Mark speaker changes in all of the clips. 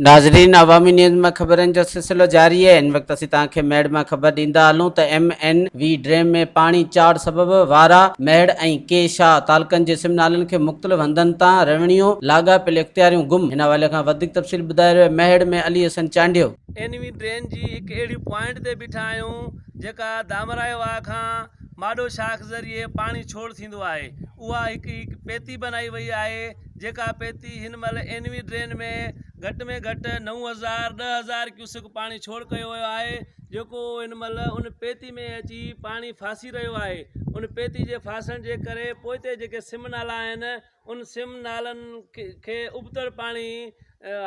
Speaker 1: ناظرين عوامي نيوز مان خبرن جو سلسلو جاري آهي هن وقت اسين توهان کي ميهڙ مان خبر ڏيندا هلون ته ايم اين وي ڊريم ۾ پاڻي چاڙهه سبب وارا، ميهڙ ۽ ڪي شاهه تعلقن جي سم نالن کي مختلف هنڌن تان روينيو لاڳاپيل اختياريون گم هن حوالي کان وڌيڪ تفصيل ٻڌائي رهيو آهي Mehar ۾ Ali Hassan Chandio.
Speaker 2: N V drain جي هڪ اهڙي پوائنٽ تي بيٺا آهيون جيڪا ڌامراهي واهه کان ماڏو شاخ ذريعي پاڻي ڇوڙ ٿيندو آهي اها هڪ هڪ پيتي بنائي وئي آهي جيڪا پيتي هن مهل اين وي ڊرين ۾ گهٽ ۾ گهٽ 9000، 10000 ڪيوسڪ پاڻي ڇوڙ ڪيو ويو آهي جيڪو هن مهل ان پيتي ۾ اچي پاڻي ڦاسي رهيو آهي ان پيتي جي ڦاسڻ جي ڪري پوئتي جيڪي سم نالا آهن ان سم نالن کي ابتڙ پاڻي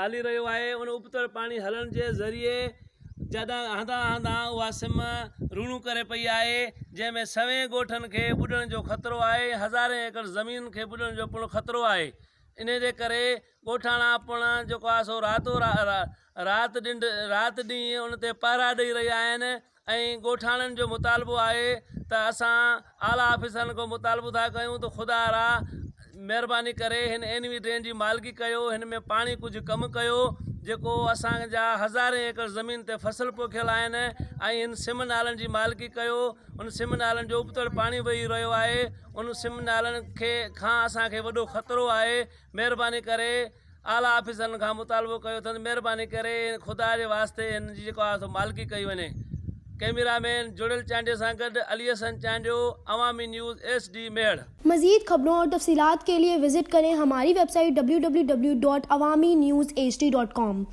Speaker 2: هلي رهيو آهي ان ابتڙ پاڻي هلڻ جي ذريعي جڏهن هنڌان هنڌان اها سم روڻو ڪري پئي آهي جنهن ۾ سوين ڳوٺن کي ٻڏڻ جو خطرو آهي هزارين ايڪڙ زمين کي ٻڏڻ جو پڻ خطرو آهي انهي جي ڪري ڳوٺاڻا پڻ جيڪو آهي سو راتو رات ڏنڊ رات ڏينهن ان تي پهرا ڏئي رهيا آهن ۽ ڳوٺاڻن جو مطالبو آهي ته اسان اعليٰ آفيسرن کان مطالبو ٿا ڪيون ته خدا را مهرباني ڪري هن اين وي ڊرين جي مالڪي ڪيو هن ۾ پاڻي ڪجهه ڪم ڪيو جيڪو اسان جا هزارين ايڪڙ زمين تي فصل پوکيل آهن ۽ هن سم نالن جي مالڪي ڪيو ان سم نالن جو ابتڙ پاڻي وهي رهيو آهي ان سم نالن کي کان اسان کي وڏو خطرو آهي مهرباني ڪري اعليٰ آفيسرن کان مطالبو ڪيو اٿن مهرباني ڪري خدا جي واسطي هن جي جيڪو آهي سو مالڪي ڪئي وڃي. ڪئميرا مين جڙيل چانڊيي سان گڏ Ali Hassan Chandio, Awami news S D Mehar.
Speaker 3: مزيد خبرون اور تفصيلات کے لئے وزٽ کریں ہماری website W W W dot Awami news H D dot com.